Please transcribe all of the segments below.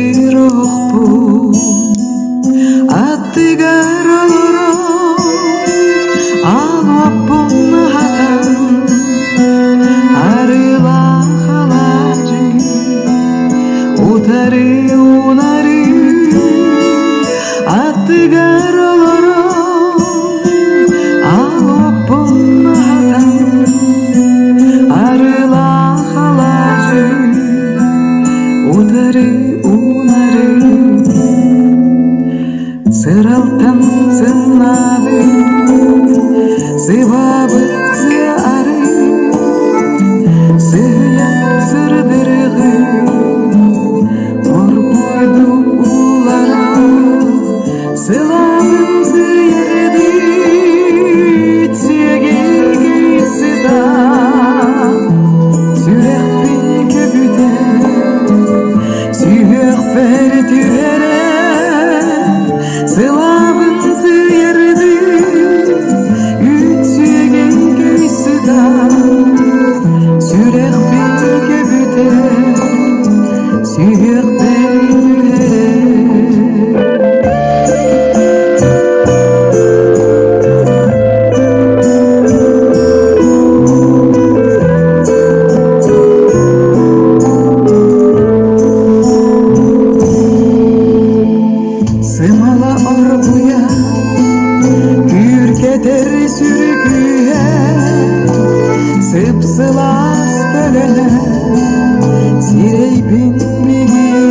Оттуур оһохпун аттыгар олорон аал уоппун аһатан арыылаах алаадьы утары уунары аттыгар олорон аал уоппун аһатан арыылаах алаадьы утары уунары сыралтан сымнаабыт сыбаабыт сыары сыһыйа сырдырҕы оргуйду уулара сылаабын сыйырды сиэгэй сыта сүрэхпин көбүтэр сүһүөхпэр түһэрэр сылаабын сыйырды үүт сүөгэй көй сыта сүрэхпин көбүтэр сүһүөхпэр түһэрэр. Сымала оргуйа, күүркэтэр сүргүһэ, сып-сылаас төлөнө, сирэйбин биһиэ.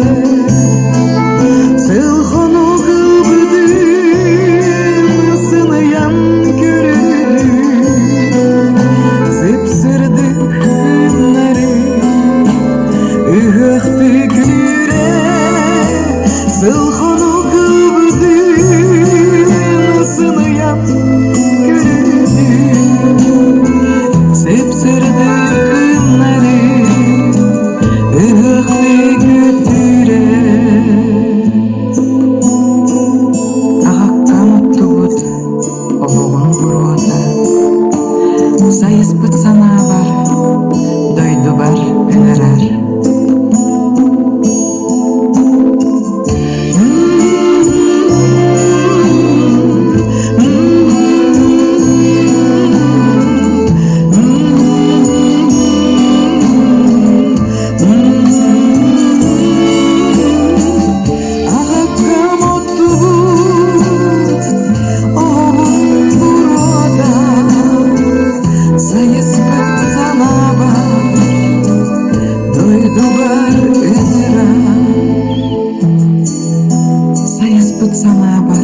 Сыл-хонук ылбытын сыныйан көрүдүм, сып-сырдык күннэри ыһыахтыы күүрэ, сыл-хонук ылбытын сыныйан көрүдүм, сып-сырдык күннэри ыһыахтыы күттүрэ. Аҕаккам оттубут олоҕун буруота, сайыспыт санаабар, дойдубар ыҥырар. Аҕаккам оттубут оҕобун буруота, сайыспыт санаабар дойдубар ыҥырар. Сайыспыт санаабар.